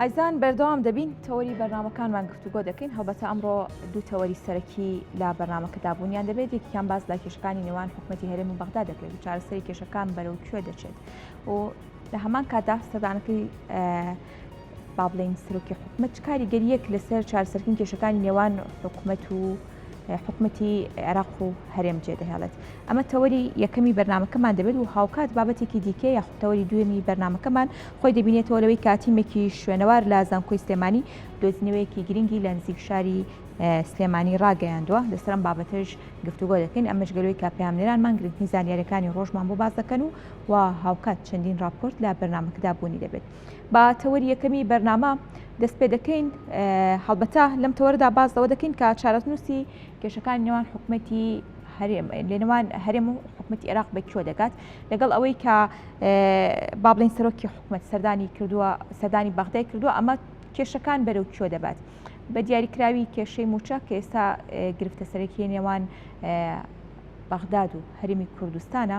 ئایزان بەردەوام دەبین تەوەری بەرنامەکانمان گفتوگۆ دەکەین هەڵبەتە ئەمڕۆ دوو تەوەری سەرەکی لە بەرنامەکەدا بوونیان دەبێت یەکیان باس لە کێشەکانی نێوان حکومەتی هەرێم و بەغدا دەکرێت و چارەسەری کێشەکان بەرەو کوێ دەچێت و لە هەمان کاتدا سەردانەکەی با بڵێین سەرۆکی حکومەت چ کاریگەرییەک لەسەر چارەسەرکردنی کێشەکانی نێوان حکومەت و حکومەتی عێراق و هەرێم جێدەهێڵێت ئەمە تەوەری یەکەمی بەرنمەکەمان دەبێت و هاوکات بابەتێکی دیکە یاخود تەوەری دوێمی بەرنمەکەمان خۆی دەبینێتەوە لەوەی کاتیمێکی شوێنەوار لە زانکۆی سلێمانی دۆزینەوەیەکی گرنگی لە نزیک شاری سلێمانی ڕاگەیاندووە لەسەر ئەم بابەتەش گفتوگۆ دەکەین ئەمەش گەلۆی کە پەیامنێرانمان گرنگترین زانیاریەکانی ڕۆژمان بۆ باس دەکەن و و هاوکات چەندین راپۆرت لە بەرنمەکەدا بوونی دەبێت. با تەوەری یەکەمی بەرنامە دەست پێ دەکەین هەڵبەتە لەم تەوەردا باس لەوە دەکەین کە چارەنووسی کێشەکانی نێوان حکومەتی هەرێم لە نێوان هەرێم و حکومەتی عێراق بە کوێ دەگات لەگەڵ ئەوەی کە با بڵێین سەرۆکی حکومەت سەردانی کردووە سەردانی بەغدای کردووە ئەمە کێشەکان بەرەو کوێ دەبات بە دیاریکراوی کێشەی موچە کە ئێستا گرفتە سەرەکی نێوان بەغداد و هەرێمی کوردستانە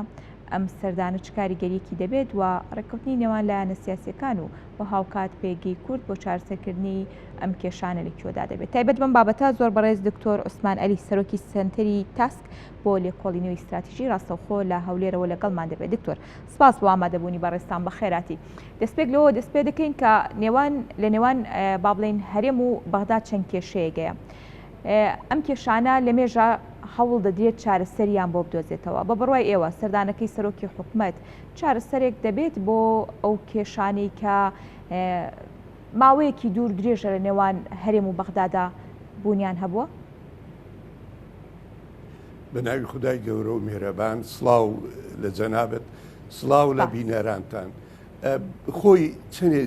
ئەم سەردانە چ کاریگەریەکی دەبێت و ڕێککەوتنی نێوان لایەنە سیاسیەکان و و هاوکات پێگەی کورد بۆ چارەسەرکردنی ئەم کێشانە لە کوێدا دەبێت تایبەت بەم بابەتە زۆر بەڕێز دکتۆر عوسمان عەلی سەرۆکی سەنتەری تاسک بۆ لێکۆڵینەوەی ستراتیژی ڕاستەوخۆ لە هەولێرەوە لەگەڵمان دەبێت دکتۆر سپاس بۆ ئامادەبوونی بەڕێزتان بەخێراتی دەستپێک لەوە دەست پێ دەکەین کە نێوان لە نێوان با بڵێین هەرێم و بەغدا چەند کێشەیەک هەیە ئەم کێشانە لە مێژە هەوڵ دەدرێت چارەسەریان بۆ بدۆزێتەوە. بە بڕوای ئێوە سەردانەکەی سەرۆکی حکومەت چارەسەرێک دەبێت بۆ ئەو کێشانەی کە ماوەیەکی دوور درێژە لە نێوان هەرێم و بەغدادا بوونیان هەبووە؟ بە ناوی خودای گەورە و میهرەبان سڵاو لە جەنابت سڵاو لە بینەرانتان خۆی چەنێ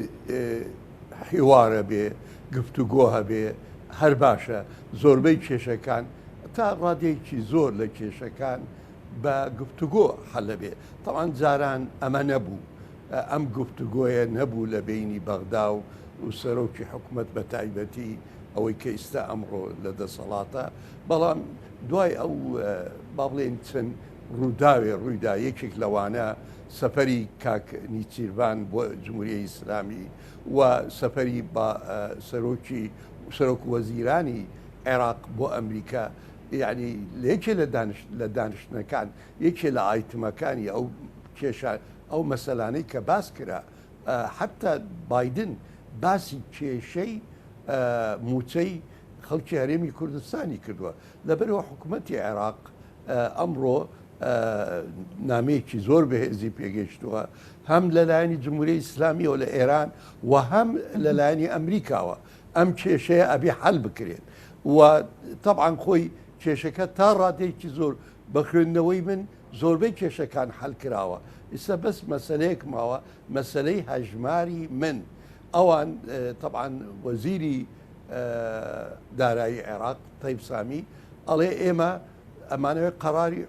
حیوار هەبێ، گفتوگۆ هەبێ هەر باشە، زۆربەی کێشەکان تا ڕادەیەکی زۆر لە کێشەکان بە گفتوگۆ حەل ئەبێ، تەبعەن جاران ئەمە نەبوو، ئەم گفتوگۆیە نەبوو لە بەینی بەغدا و سەرۆکی حکومەت بە تایبەتی ئەوەی کە ئیستا ئەمڕۆ لە دەسەڵاتە، بەڵام دوای ئەو با بڵێین چەند ڕووداوێ ڕوویدا یەکێک لەوانە سەفەری کاک نیچیرڤان بۆ جمهوریە ئیسلامی و سەفەری با سەرۆکی سەرۆک وەزیرانی عێراق بۆ ئەمریکا یعنی لە یەکێ لە دانش لە دانیشتنەکان یەکێ لە ئایتمەکانی ئەو کێشە ئەو مەسەلانەی کە باس کرا حتا بایدن باسی کێشەی موچەی خەڵکی هەرێمی کوردستانی کردووە لەبەرەوە حکوومەتی عێراق ئەمڕۆ نامەیەکی زۆر بەهێزی پێگەیشتووە هەم لەلایەنی جمهوری ئیسلامیەوە لە ئێران و هەم لەلایەنی ئەمریکاوە ئەم کێشەیە ئەبێ حل بکرێت و طبعا خۆی کێشەکە تا ڕادەیەکی زۆر بە خوێندنەوەی من زۆربەی کێشەکان حل کراوە ئیستا بەس مەسلەیەک ماوە مەسلەی هەژماری من ئەوان طبعا وەزیری دارایی عێراق تەیب سامی ئەڵێ ئێمە ئەمانەوێت قەراری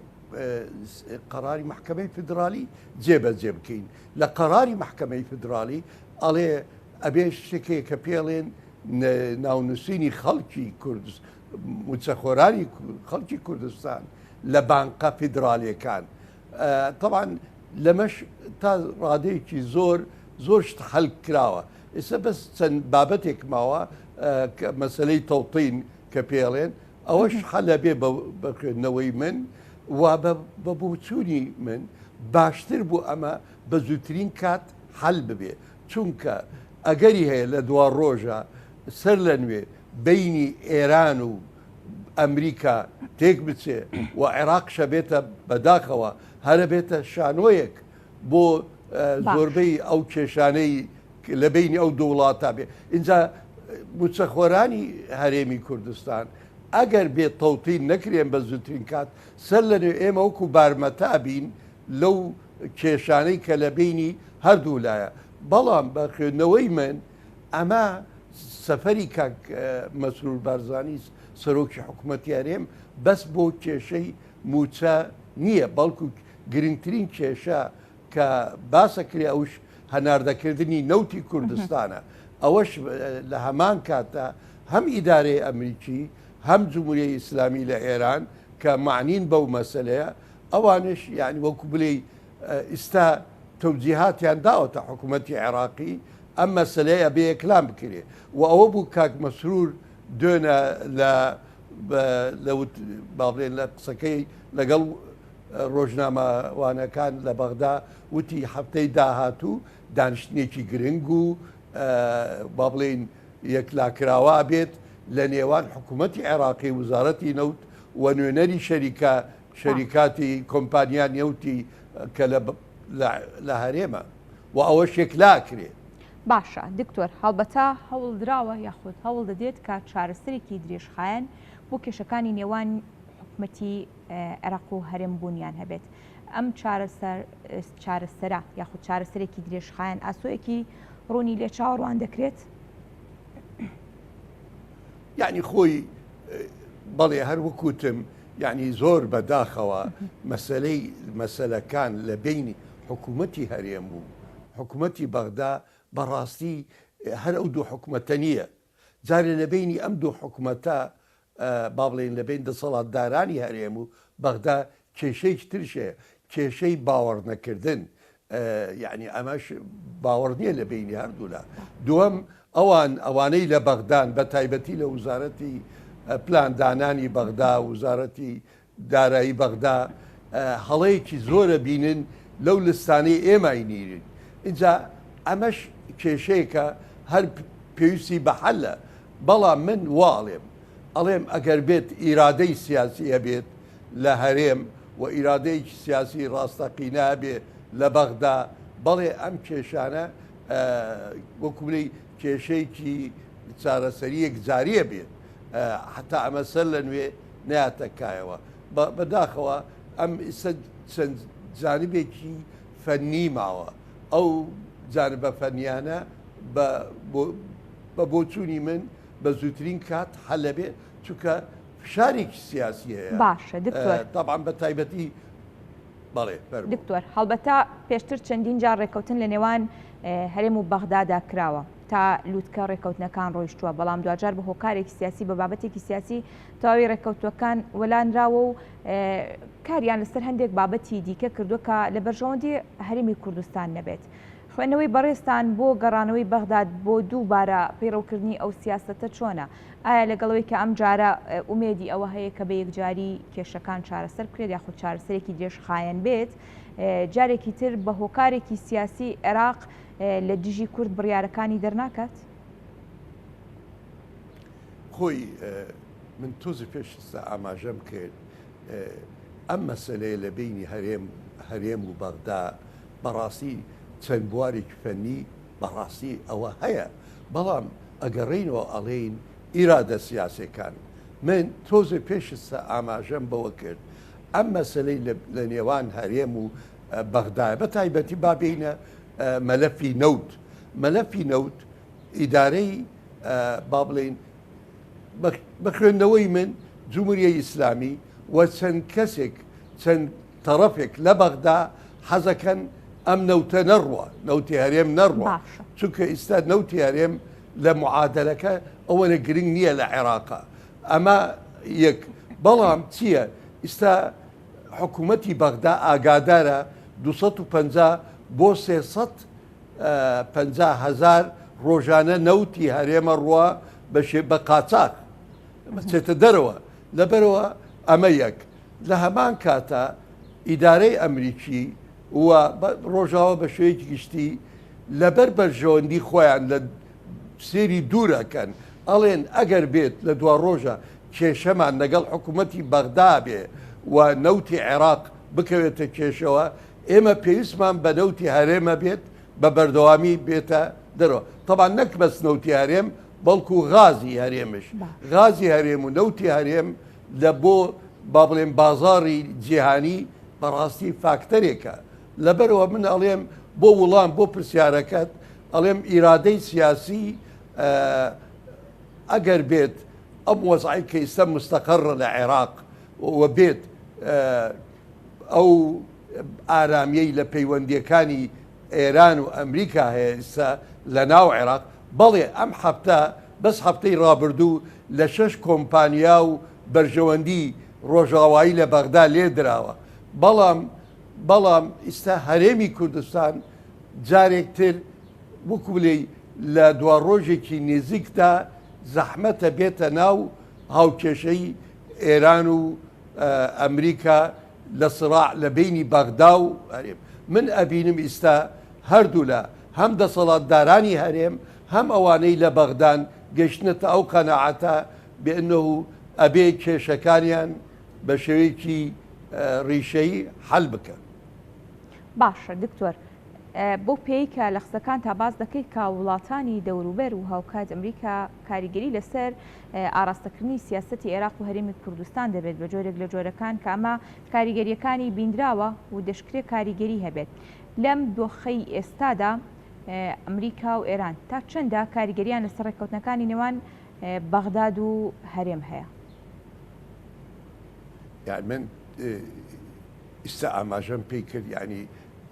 قەراری مەحکەمەی فیدرالی جێبەجێ بکەین لە قەراری مەحکەمەی فیدرالی ئەڵێ ئەبێ شتێک کە پێڵێن ناونووسینی خەڵکی کوردست موچەخۆرانی خەڵکی کوردستان لە بانقە فیدرالیەکان طبعا لەمەش تا ڕادەیەکی زۆر زۆر شت حەل کراوە ئێستا بەس چەند بابەتێک ماوە مەسلەی تەوتین کە پێڵێن ئەوەش حەلە بێ بە خوێندنەوەی من و بە بۆچوونی من باشتر بوو ئەمە بە زووترین کات حەل ببێ چونکە ئەگەری هەیە لە دوا ڕۆژە سەر لە نوێ بینی ئێران و ئەمریکا تێک بچێ و عێراق شەبێتە بەداخەوە هەرە بێتە شانۆیەک بۆ زۆربەی ئەو کێشانەی لە بەینی ئەو دوو وڵاتە بێ ئینجا موچەخۆرانی هەرێمی کوردستان ئەگەر بێ تەوتین نەکرێن بە زووترین کات سەر لە نوێ ئێمە وەکو بارمەتا بین لەو کێشانەی کە لە بینی هەردوو لایە بەڵام بە خوێندنەوەی من ئەمە سەفەری کاک مەسرور بارزانی سەرۆکی حکوومەتی هەرێم بەس بۆ کێشەی موچە نییە بەڵکو گرنگترین کێشە کە باسەکرێ ئەوش هەناردەکردنی نەوتی کوردستانە ئەوەش لە هەمان کاتدا هەم ئیدارەی ئەمریکی هەم جمهوری ئیسلامی لە ئێران کە معنین بەو مەسلەیە ئەوانش یعنی وەکو بلێ ئیستا تەوجیهاتیان داوەتە حکوومەتی عێراقی ئەم مەسەلەیە ئەبێ یەکلام بکرێ و ئەوە بوو کاک مەسرور دوێنە لە لە با بڵێن لە قسەکەی لەگەڵ ڕۆژنامەوانەکان لە بەغدا وتی هەفتەی داهاتوو دانیشتنێکی گرنگ و با بڵێین یەکلاکراوە بێت لە نێوان حکوومەتی عێراقی وزارەتی نەوت و نوێنەری شەریکە شەریکاتی کۆمپانیا نەوتی کە لە هەرێمە و ئەوەش یەکلاکرێ. باشە دکتۆر هەڵبەتە هەوڵدراوە یاخود هەوڵ دەدێت کە چارەسەرێکی درێژخایەن بۆ کێشەکانی نێوان حکومەتی عێراق و هەرێم بوونیان هەبێت ئەم چارەسەرە یاخود چارەسەرێکی درێژخایەن ئاسۆیەکی ڕوونی لێ چاوەڕوان دەکرێت؟ یعنی خۆی بەڵێ هەر وەکوتم یعنی زۆر بەداخەوە مەسلەی مەسلەکان لە بینی حکوومەتی هەرێم و حکوومەتی بەغدا بەڕاستی هەر ئەو دوو حکوومەتە نییە جارێ لە بینی ئەم دوو حکوومەتە با بڵێین لە بەین دەسەڵاتدارانی هەرێم و بەغدا کێشەیەکی تریش هەیە، کێشەی باوەڕنەکردن، یەعنی ئەمەش باوەڕ نییە لە بەینی هەردوولا. دووەم، ئەوان ئەوانەی لە بەغدان بە تایبەتی لە وزارەتی پلاندانانی بەغدا، وزارەتی دارایی بەغدا هەڵەیەکی زۆرە بینن لەو لستانەی ئێمای نیرین ئینجا ئەمەش کێشەیەکە هەر پێویستی بە حەلە بەڵام من وا ئەڵێم ئەڵێم ئەگەر بێت ئیرادەی سیاسی هەبێت لە هەرێم و ئیرادەیەکی سیاسی ڕاستەقینە هەبێ لە بەغدا بەڵێ ئەم کێشانە وەکو بڵێی کێشەیەکی چارەسەری یەکجاریە بێت حتا ئەمە سەر لە نوێ نەیاتە کایەوە. بەداخەوە ئەم ئیستا چەند جانبێکی فەنی ماوە، ئەو جانبە فەنیانە بە بۆچوونی من بە زووترین کات حەل ئەبێ، چونکە فشارێکی سیاسی هەیە. باشە دکتۆر. تەبعەن بە تایبەتی بەڵێ فەرموو. دکتۆر هەڵبەتە پێشتر چەندین جار ڕێککەوتن لە نێوان هەرێم و بەغدادا کراوە تا لوتکە ڕێککەوتنەکان ڕۆیشتووە، بەڵام دواجار بە هۆکارێکی سیاسی بە بابەتێکی سیاسی تەواوی ڕێککەوتوەکان وەلانراوە و کاریان لەسەر هەندێک بابەتی دیکە کردووە کە لە بەرژەوەندی هەرێمی کوردستان نەبێت. خوێندنەوەی بەڕێزتان بۆ گەڕانەوەی بەغداد بۆ دووبارە پەیڕەوکردنی ئەو سیاسەتە چۆنە؟ ئایا لەگەڵەوەی کە ئەمجارە ئومێدی ئەوە هەیە کە بە یەکجاری کێشەکان چارەسەر بکرێت یاخود چارەسەرێکی درێژخایەن بێت، جارێکی تر بە هۆکارێکی سیاسی عێراق لە دژی کورد بڕیارەکانی دەرناکات؟ خۆی من تۆزی پێش ئێستا ئاماژەم کرد ئەم مەسەلەیە لە بینی هەرێم هەرێم و بەغدا بەڕاستی چەند بوارێکی فەنی بەڕاستی ئەوە هەیە بەڵام ئەگەڕینەوە ئەڵێین ئیرادە سیاسەکان من تۆزێ پێش ئێستا ئاماژەم بەوە کرد ئەم مەسەلەی لە نێوان هەرێم و بەغدایە بە تایبەتی با بێینە مەلەفی نەوت مەلەفی نەوت ئیدارەی با بڵێین بە خوێندنەوەی من جمهوریە ئیسلامی و چەند کەسێک چەند تەڕەفێک لە بەغدا حەزەکەن ئەم نەوتە نەڕوە نەوتی هەرێم نەڕوە چونکە ئیستا نەوتی هەرێم لە معادلەکە ئەوەنە گرنگ نییە لە عێراقا ئەمە یەک بەڵام چییە ئیستا حکوومەتی بەغدا ئاگادارە 250 بۆ 300 50 هەزار ڕۆژانە نەوتی هەرێمە ڕوا بە شێ بە قاچاخ بچێتە دەرەوە لەبەرەوە ئەمە یەک لە هەمان کاتە ئیدارەی ئەمریکی و ڕۆژاوە بە شێوەیەکی گشتی لەبەر بەرژەوەندی خۆیان لە سێری دوورەکەن ئەڵێن ئەگەر بێت لە دوا ڕۆژە کێشەمان لەگەڵ حکوومەتی بەغدا بێ و نەوتی عێراق بکەوێتە کێشەوە ئێمە پێویستمان بە نەوتی هەرێمە بێت بە بەردەوامی بێتە دەرەوە تەبان نەک بەس نەوتی هەرێم بەڵکو غازی هەرێمش غازی هەرێم و نەوتی هەرێم لە بۆ با بڵێم بازاڕی جیهانی بەڕاستی فاکتەرێکە لەبەرەوە من ئەڵێم بۆ وڵام بۆ پرسیارەکەت ئەڵێم ئیرادەی سیاسی ئەگەر بێت ئەم وەزعی کە ئیستا مستەقەڕە لە عێراق و بێت ئەو ئارامیەی لە پەیوەندیەکانی ئێران و ئەمریکا هەیە ئیستا لە ناو عێراق، بەڵێ ئەم هەفتە بەس هەفتەی ڕابردوو لە شەش کۆمپانیا و بەرژەوەندی ڕۆژاوایی لە بەغدا لێ دراوە، بەڵام بەڵام ئیستا هەرێمی کوردستان جارێک تر وەکو بلێی. لە دواڕۆژێکی نزیکدا زەحمەتە بێتە ناو هاوکێشەی ئێران و ئەمریکا لە سڕاع لە بەینی بەغدا و هەرێم. من ئەبینم ئیستا هەردوولا هەم دەسەڵاتدارانی هەرێم هەم ئەوانەی لە بەغدان گەیشتنەتە ئەو قەناعەتە بئنه ئەبێ کێشەکانیان بە شێوەیەکی ڕیشەیی حەل بکەن. باشە دکتۆر بەو پێیەی کە لە قسەکانتا باس دەکەیت کە وڵاتانی دەوروبەر و هاوکات ئەمریکا کاریگەری لەسەر ئاراستەکردنی سیاسەتی عێراق و هەرێمی کوردستان دەبێت بە جۆرێک لە جۆرەکان کە ئەمە کاریگەریەکانی بیندراوە و دەشکرێت کاریگەری هەبێت لەم دۆخەی ئێستادا ئەمریکا و ئێران تا چەندە کاریگەریان لەسەر ڕێککەوتنەکانی نێوان بەغداد و هەرێم هەیە؟ یعنی من ئیستا ئاماژەم پێی کرد یعنی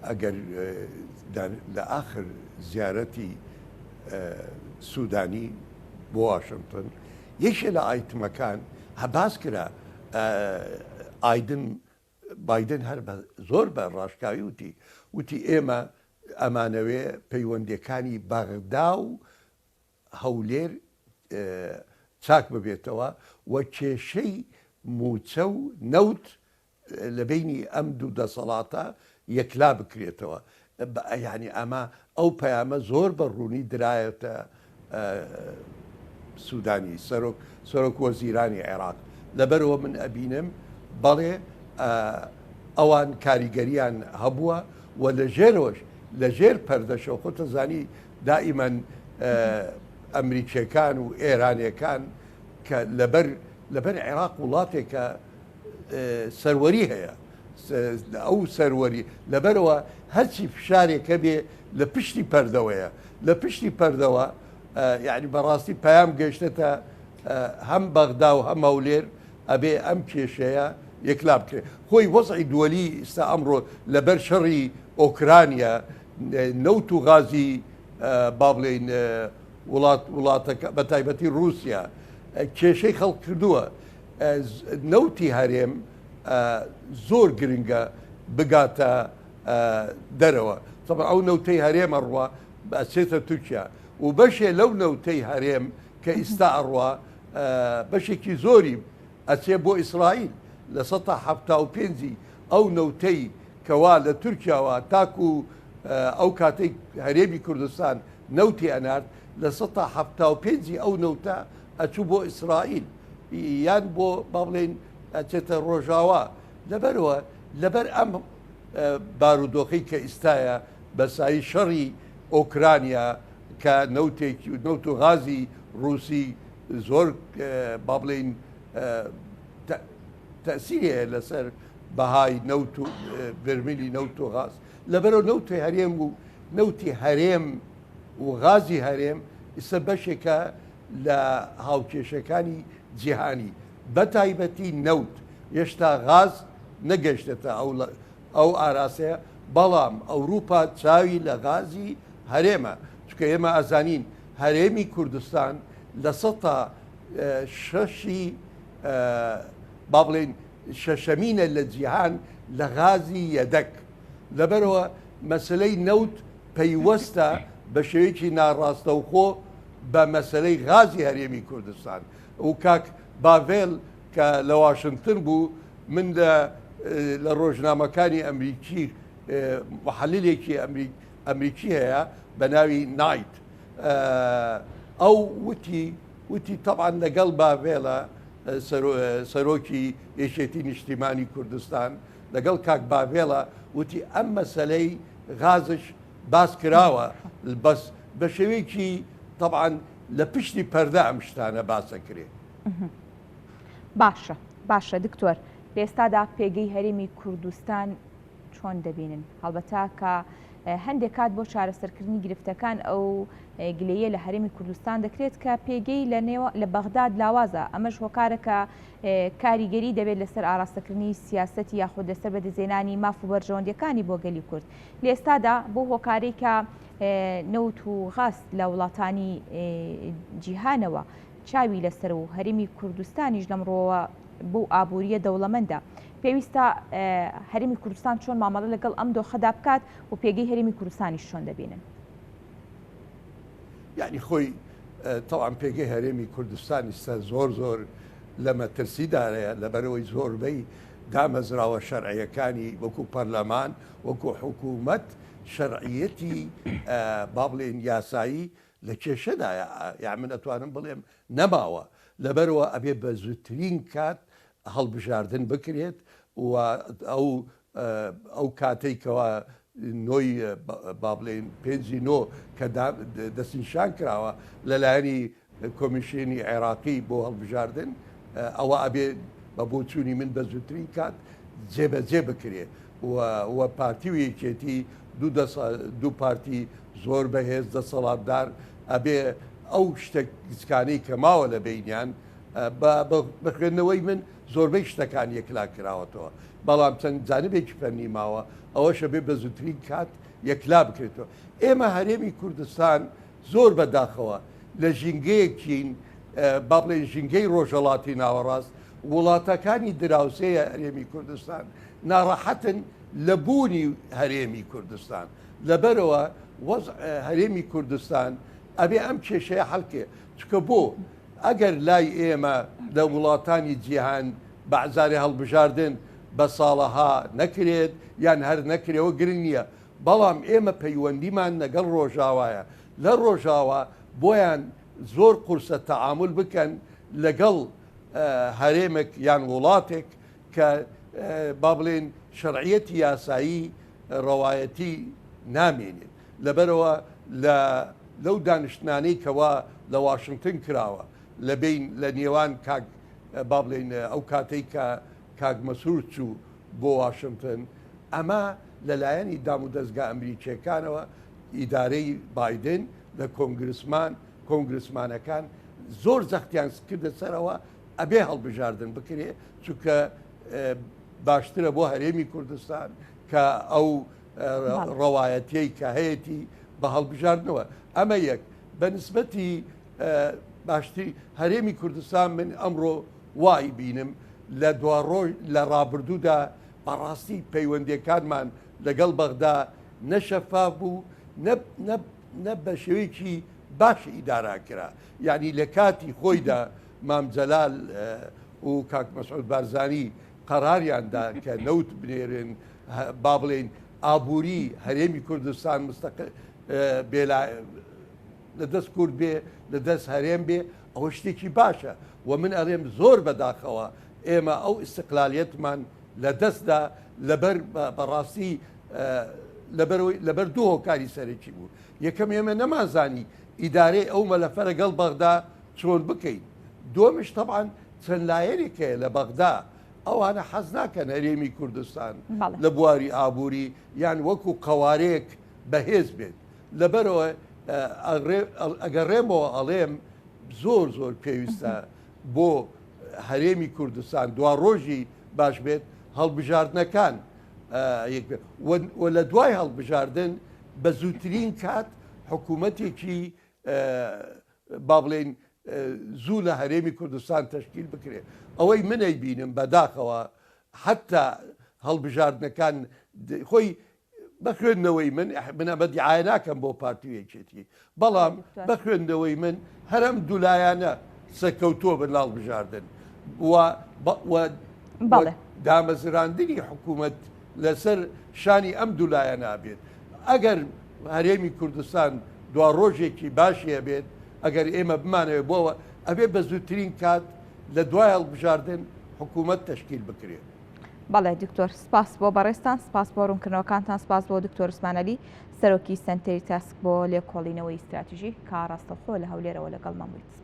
ئەگەر لە ئاخر زیارەتی سوودانی بۆ واشنتن یەکێ لە ئایتمەکان هەباس کرا ئایدن بایدن هەر زۆر بە ڕاشکاوی وتی وتی ئێمە ئەمانەوێ پەیوەندەکانی بەغدا و هەولێر چاک ببێتەوە و کێشەی مووچە و نەوت لە بەینی ئەم دوو دەسەڵاتە یەکلا بکرێتەوە. یانی ئەمە ئەو پەیامە زۆر بە ڕوونی درایەتە سوودانی سەرۆک سەرۆک وەزیرانی عێراق. لەبەرئەوە من ئەبینم بەڵێ ئەوان کاریگەریان هەبووە و لە ژێرەوەش لە ژێر پەردەشەوە خۆتە زانی دائیمەن ئەمریکیەکان و ئێرانیەکان کە لەبەر لەبەر عێراق وڵاتێکە سەروەری هەیە ئەو سەروەری لەبەرەوە هەرچی فشارێک هەبێ لە پشتی پەردەوەیە لە پشتی پەردەوە یعنی بەڕاستی پەیام گەیشتێتە هەم بەغدا و هەم هەولێر ئەبێ ئەم کێشەیە یەکلا بکرێت خۆی وەزعی دووەلی ئیستا ئەمڕۆ لەبەر شەڕی ئۆکرانیا نەوت و غازی با بڵێین وڵات وڵاتەکە بە تایبەتی رووسیا کێشەی خەڵک کردووە نەوتی هەرێم زۆر گرنگە بگاتە دەرەوە طبعا ئەو نەوتەی هەرێم ئەڕوا ئەچێتە تورکیا و بەشێ لەو نەوتەی هەرێم کە ئیستا ئەڕوا بەشێکی زۆری ئەچێ بۆ ئیسرائیل 75% ئەو نەوتەی کەوا لە تورکیاوە تاکو ئەو کاتەی هەرێمی کوردستان نەوتی ئەنارد 75% ئەو نەوتە ئەچوو بۆ ئیسرائیل یان بۆ با بڵێین ئەچێتە ڕۆژاوا لەبەرەوە لەبەر ئەم بارودۆخی کە ئیستایە بە سایی شەڕی ئۆکرانیا کە نەوتێکی نەوت و غازی ڕووسی زۆر با بڵێین تەسیری هەیە لەسەر بەهای نەوت و بەرمیلی نەوت و غاز لەبەرەوە نەوتی هەرێم و نەوتی هەرێم و غازی هەرێم ئیستا بەشێکە لە هاوکێشەکانی جیهانی بە تایبەتی نەوت هێشتا غاز نەگەشتێتە ئەو ئاراستەیە بەڵام ئەوروپا چاوی لە غازی هەرێمە چونکە ئێمە ئەزانین هەرێمی کوردستان لە سەتا شەشی با بڵێین شەشەمینە لە جیهان لە غازی یەدەک لەبەرەوە مەسلەی نەوت پەیوەستە بە شێوەیەکی ناڕاستەوخۆ بە مەسەلەی غازی هەرێمی کوردستان و کاک باڤێل کە لە واشنتن بوو من لە لە ڕۆژنامەکانی ئەمریکی محللێکی ئەمریکی هەیە بە ناوی نایت ئەو وتی وتی تەبان لەگەڵ باڤێلە سەرۆکی یەکێتی نیشتیمانی کوردستان لەگەڵ کاک باڤێڵە وتی ئەم مەسەلەی غازش باس کراوە بەس بە شێوەیەکی تەبعەن لە پشتی پەردە ئەم شتانە باسەکرێ. باشە باشە دکتۆر لە ئێستادا پێگەی هەرێمی کوردستان چۆن دەبینن؟ هەڵبەتە کە هەندێک کات بۆ چارەسەرکردنی گرفتەکان ئەو گلەیە لە هەرێمی کوردستان دەکرێت کە پێگەی لە نێوە لە بەغداد لاوازە ئەمەش هۆکارە کە کاریگەری دەبێت لەسەر ئاراستەکردنی سیاسەتی یاخود لەسەر بەدەستهێنانی ماف و بەرژەوەندیەکانی بۆ گەلی کورد لە ئێستادا بۆ هۆکارەی کە نەوت و غاز لە وڵاتانی جیهانەوە چاوی لەسەر و هەرێمی کوردستانیش لەم ڕووەوە بەو ئابووریە دەوڵەمەندە پێویستە هەرێمی کوردستان چۆن مامەڵە لەگەڵ ئەم دۆخەدا بکات و پێگەی هەرێمی کوردستانیش چۆن دەبینن؟ یعنی خۆی تەوان پێگەی هەرێمی کوردستان ئیستا زۆر زۆر لە مەترسیدارەیە لەبەرەوەی زۆربەی دامەزراوە شەرعیەکانی وەکو پەرلەمان وەکو حکوومەت شەرعیەتی با بڵێن یاسایی لە کێشەدایە یا من ئەتوانم بڵێم نەماوە لەبەرەوە ئەبێ بە زووترین کات هەڵبژاردن بکرێت و ئەو ئەو کاتەی کەوا نۆی با بڵێین پێنجی نۆ کە دەستنیشان کراوە لەلایەنی کۆمیشنی عێراقی بۆ هەڵبژاردن ئەوە ئەبێ بە بۆچوونی من بە زووترین کات جێبەجێ بکرێ و پارتی و یەکێتی دوو پارتی زۆر بەهێز دەسەڵاتدار ئەبێ ئەو شتە گچکانەی کە ماوە لە بینیان بە خوێندنەوەی من زۆربەی شتەکان یەکلا کراوەتەوە بەڵام چەند جانبێکی فەنی ماوە ئەوەشە بێ بە زووترین کات یەکلا بکرێتەوە ئێمە هەرێمی کوردستان زۆر بەداخەوە لە ژینگەیەکین با بڵێن ژینگەی ڕۆژهەڵاتی ناوەڕاست وڵاتەکانی دراوسێ هەرێمی کوردستان ناڕەحەتن لە بوونی هەرێمی کوردستان لەبەرەوە وەز هەرێمی کوردستان ئەبێ ئەم کێشەیە حەلکێ چکە بۆ ئەگەر لای ئێمە لە وڵاتانی جیهان بەعزارێ هەڵبژاردن بە ساڵەها نەکرێت یان هەر نەکرێەوە گرنگ نییە بەڵام ئێمە پەیوەندیمان لەگەڵ ڕۆژاوایە لە ڕۆژاوا بۆیان زۆر قورسە تەعامول بکەن لەگەڵ هەرێمێک یان وڵاتێک کە با بڵێن شەرعیەتی یاسایی ڕەوایەتی نامێنێت لەبەرئەوە لە لەو دانیشتنانەی کەوا لە واشنتن کراوە لە بین لە نێوان کاک با بڵێین ئەو کاتەی کە کاک مەسرور چوو بۆ واشنتن ئەمە لەلایەنی دام و دەزگا ئەمریکیەکانەوە ئیدارەی بایدن لە کۆنگرسمان کۆنگرسمانەکان زۆر زەختیان کردە سەرەوە ئەبێ هەڵبژاردن بکرێ چونکە باشترە بۆ هەرێمی کوردستان کە ئەو ڕەوایەتیەی کە هەیەتی بە هەڵبژاردنەوە ئەمە یەک بە نسبەتی باشتری هەرێمی کوردستان من ئەمڕۆ وای بینم لە دواڕۆژ لە ڕابردوودا بەڕاستی پەیوەندیەکانمان لەگەڵ بەغدا نە شەفاف بوو نە بە شێوەیەکی باش ئیدارا کرا یعنی لە کاتی خۆیدا مام جەلال و کاک مەسعود بارزانی قەراریان دا کە نەوت بنێرن با بڵێین ئابووری هەرێمی کوردستان مستەقل بێلا لە دەست کورد بێ لە دەست هەرێم بێ ئەوە شتێکی باشە و من ئەڵێم زۆر بەداخەوە ئێمە ئەو ئیسقلالیەتمان لە دەستدا لەبەر بەڕاستی لەبەرەوەی لەبەر دوو هۆکاری سەرەکی بوو یەکەم ئێمە نەمانزانی ئیدارەی ئەو مەلەفە لەگەڵ بەغدا چۆن بکەین دووەمیش تەبعەن چەند لایەنێک هەیە لە بەغدا ئەوانە حەز ناکەن هەرێمی کوردستان لە بواری ئابووری یان وەکو قەوارەیەک بەهێز بێت لەبەرەوە ئەگەڕێمەوە ئەڵێم زۆر زۆر پێویستە بۆ هەرێمی کوردستان دوا ڕۆژی باش بێت هەڵبژاردنەکان و لە دوای هەڵبژاردن بە زووترین کات حکوومەتێکی با بڵێین زوو لە هەرێمی کوردستان تەشکیل بکرێت ئەوەی من ئەیبینم بەداخەوە حتا هەڵبژاردنەکان خۆی بە خوێندنەوەی من من ئەمە دیعاە ناکەم بۆ پارتی و یەکێتی بەڵام بە خوێندنەوەی من هەرم دوولایەنە سەرکەوتووە بن لاڵ بژاردن و دامەزراندنی حکوومەت لەسەر شانی ئەم دوولایەنە بێت ئەگەر هەرێمی کوردستان دواڕۆژێکی باشی هەبێت، ئەگەر ئێمە بمانەوێت بۆوە، ئەبێ بە زووترین کات لە دوای هەڵبژاردن حکوومەت تەشکیل بکرێت. بەڵێ دکتۆر سپاس بۆ بەڕێزتان، سپاس بۆ ڕوونکردنەوەکانتان، سپاس بۆ دکتۆر عوسمان عەلی سەرۆکی سەنتەری تاسک بۆ لێکۆڵینەوەی ستراتیژی کە ڕاستەوخۆ لە هەولێرەوە لەگەڵمان بوویت.